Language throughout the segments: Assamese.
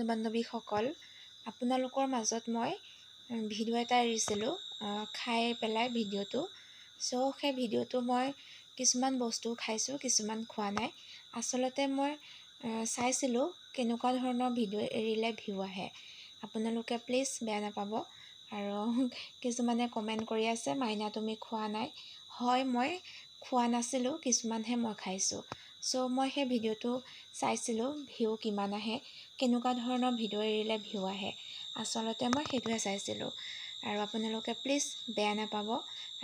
বন্ধু বান্ধৱীসকল, আপোনালোকৰ মাজত মই ভিডিঅ' এটা এৰিছিলোঁ খাই পেলাই ভিডিঅ'টো। চ' সেই ভিডিঅ'টো মই কিছুমান বস্তু খাইছোঁ, কিছুমান খোৱা নাই। আচলতে মই চাইছিলোঁ কেনেকুৱা ধৰণৰ ভিডিঅ' এৰিলে ভিউ আহে। আপোনালোকে প্লিজ বেয়া নাপাব। আৰু কিছুমানে কমেণ্ট কৰি আছে, মাইনা তুমি খোৱা নাই। হয়, মই খোৱা নাছিলোঁ, কিছুমানহে মই খাইছোঁ। চ' মই সেই ভিডিঅ'টো চাইছিলোঁ ভিউ কিমান আহে, কেনেকুৱা ধৰণৰ ভিডিঅ' এৰিলে ভিউ আহে। আচলতে মই সেইটোহে চাইছিলোঁ। আৰু আপোনালোকে প্লিজ বেয়া নাপাব।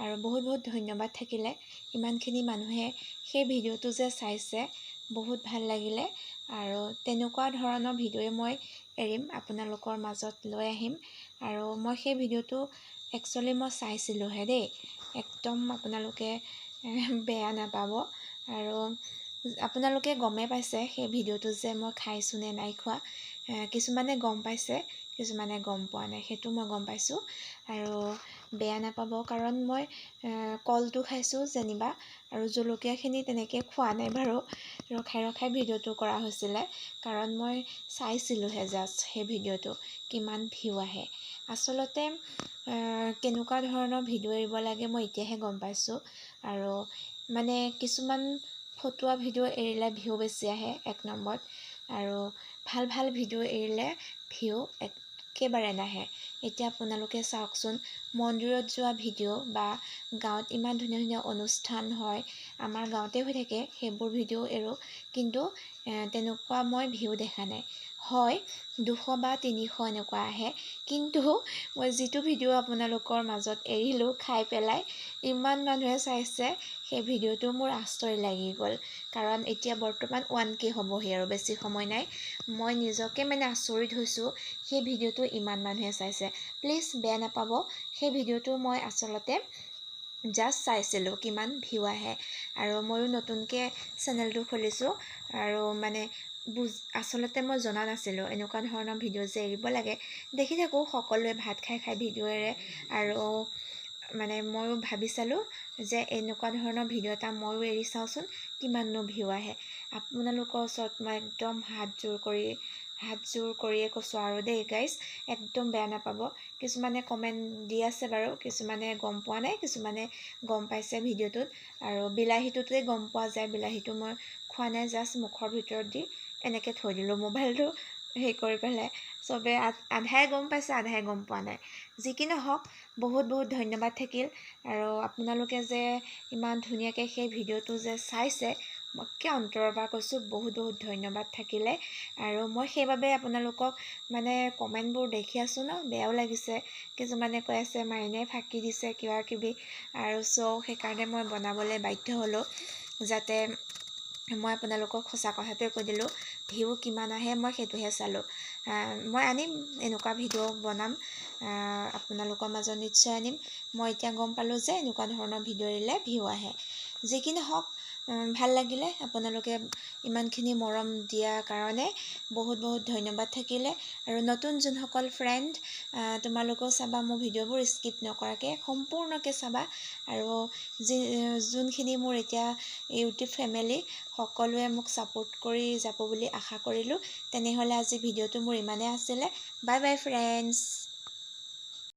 আৰু বহুত বহুত ধন্যবাদ থাকিলে, ইমানখিনি মানুহে সেই ভিডিঅ'টো যে চাইছে, বহুত ভাল লাগিলে। আৰু তেনেকুৱা ধৰণৰ ভিডিঅ'ই মই এৰিম, আপোনালোকৰ মাজত লৈ আহিম। আৰু মই সেই ভিডিঅ'টো একচুৱেলি মই চাইছিলোঁহে দেই, একদম আপোনালোকে বেয়া নাপাব। আৰু আপোনালোকে গমেই পাইছে সেই ভিডিঅ'টো যে মই খাইছোঁ নে নাই খোৱা। কিছুমানে গম পাইছে, কিছুমানে গম পোৱা নাই, সেইটো মই গম পাইছোঁ। আৰু বেয়া নাপাব, কাৰণ মই কলটো খাইছোঁ যেনিবা, আৰু জলকীয়াখিনি তেনেকৈ খোৱা নাই বাৰু। ৰখাই ৰখাই ভিডিঅ'টো কৰা হৈছিলে, কাৰণ মই চাইছিলোঁহে জাষ্ট সেই ভিডিঅ'টো কিমান ভিউ আহে। আচলতে কেনেকুৱা ধৰণৰ ভিডিঅ' এৰিব লাগে মই এতিয়াহে গম পাইছোঁ। আৰু মানে কিছুমান ফটুৱা ভিডিঅ' এৰিলে ভিউ বেছি আহে এক নম্বৰত, আৰু ভাল ভাল ভিডিঅ' এৰিলে ভিউ একেবাৰে নাহে। এতিয়া আপোনালোকে চাওকচোন, মন্দিৰত যোৱা ভিডিঅ' বা গাঁৱত ইমান ধুনীয়া ধুনীয়া অনুষ্ঠান হয়, আমাৰ গাঁৱতে হৈ থাকে, সেইবোৰ ভিডিঅ' এৰোঁ, কিন্তু তেনেকুৱা মই ভিউ দেখা নাই। হয়, 200 বা 300 এনেকুৱা আহে, কিন্তু মই যিটো ভিডিঅ' আপোনালোকৰ মাজত এৰিলোঁ খাই পেলাই, ইমান মানুহে চাইছে, সেই ভিডিঅ'টো মোৰ আচৰিত লাগি গ'ল। কাৰণ এতিয়া বৰ্তমান 1K হ'বহি আৰু বেছি সময় নাই। মই নিজকে মানে আচৰিত হৈছোঁ, সেই ভিডিঅ'টো ইমান মানুহে চাইছে। প্লিজ বেয়া নাপাব, সেই ভিডিঅ'টো মই আচলতে জাষ্ট চাইছিলোঁ কিমান ভিউ আহে। আৰু ময়ো নতুনকৈ চেনেলটো খুলিছোঁ, আৰু মানে আচলতে মই জনা নাছিলোঁ এনেকুৱা ধৰণৰ ভিডিঅ' যে এৰিব লাগে। দেখি থাকোঁ সকলোৱে ভাত খাই খাই ভিডিঅ' এৰে, আৰু মানে ময়ো ভাবি চালোঁ যে এনেকুৱা ধৰণৰ ভিডিঅ' এটা ময়ো এৰি চাওঁচোন কিমাননো ভিউ আহে। আপোনালোকৰ ওচৰত মই একদম হাত জোৰ কৰিয়ে কৈছোঁ আৰু দেই গাইজ, একদম বেয়া নাপাব। কিছুমানে কমেণ্ট দি আছে বাৰু, কিছুমানে গম পোৱা নাই, কিছুমানে গম পাইছে ভিডিঅ'টোত। আৰু বিলাহীটোতে গম পোৱা যায়, বিলাহীটো মই খোৱা নাই, জাষ্ট মুখৰ ভিতৰত দি এনেকৈ থৈ দিলোঁ মোবাইলটো হেৰি কৰি পেলাই। চবে আধাই গম পাইছে, আধাই গম পোৱা নাই। যি কি নহওক, বহুত বহুত ধন্যবাদ থাকিল। আৰু আপোনালোকে যে ইমান ধুনীয়াকৈ সেই ভিডিঅ'টো যে চাইছে, মই একে অন্তৰৰ পৰা কৈছোঁ, বহুত বহুত ধন্যবাদ থাকিলে। আৰু মই সেইবাবে আপোনালোকক মানে কমেণ্টবোৰ দেখি আছোঁ ন, বেয়াও লাগিছে। কিছুমানে কৈ আছে মাইনাই ফাঁকি দিছে কিবা কিবি, আৰু চ' সেইকাৰণে মই বনাবলৈ বাধ্য হ'লোঁ, যাতে মই আপোনালোকক সঁচা কথাটোৱে কৈ দিলোঁ। ভিউ কিমান আহে মই সেইটোহে চালোঁ। মই আনিম এনেকুৱা ভিডিঅ' বনাম, আপোনালোকৰ মাজত নিশ্চয় আনিম। মই এতিয়া গম পালোঁ যে এনেকুৱা ধৰণৰ ভিডিঅ' এৰিলে ভিউ আহে। যি কি নহওক, ভাল লাগিলে আপোনালোকে ইমানখিনি মৰম দিয়াৰ কাৰণে, বহুত বহুত ধন্যবাদ থাকিলে। আৰু নতুন যোনসকল ফ্ৰেণ্ড, তোমালোকেও চাবা মোৰ ভিডিঅ'বোৰ স্কিপ নকৰাকৈ সম্পূৰ্ণকৈ চাবা। আৰু যোনখিনি মোৰ এতিয়া ইউটিউব ফেমিলি, সকলোৱে মোক ছাপোৰ্ট কৰি যাব বুলি আশা কৰিলোঁ। তেনেহ'লে আজি ভিডিঅ'টো মোৰ ইমানেই আছিলে। Bye bye friends.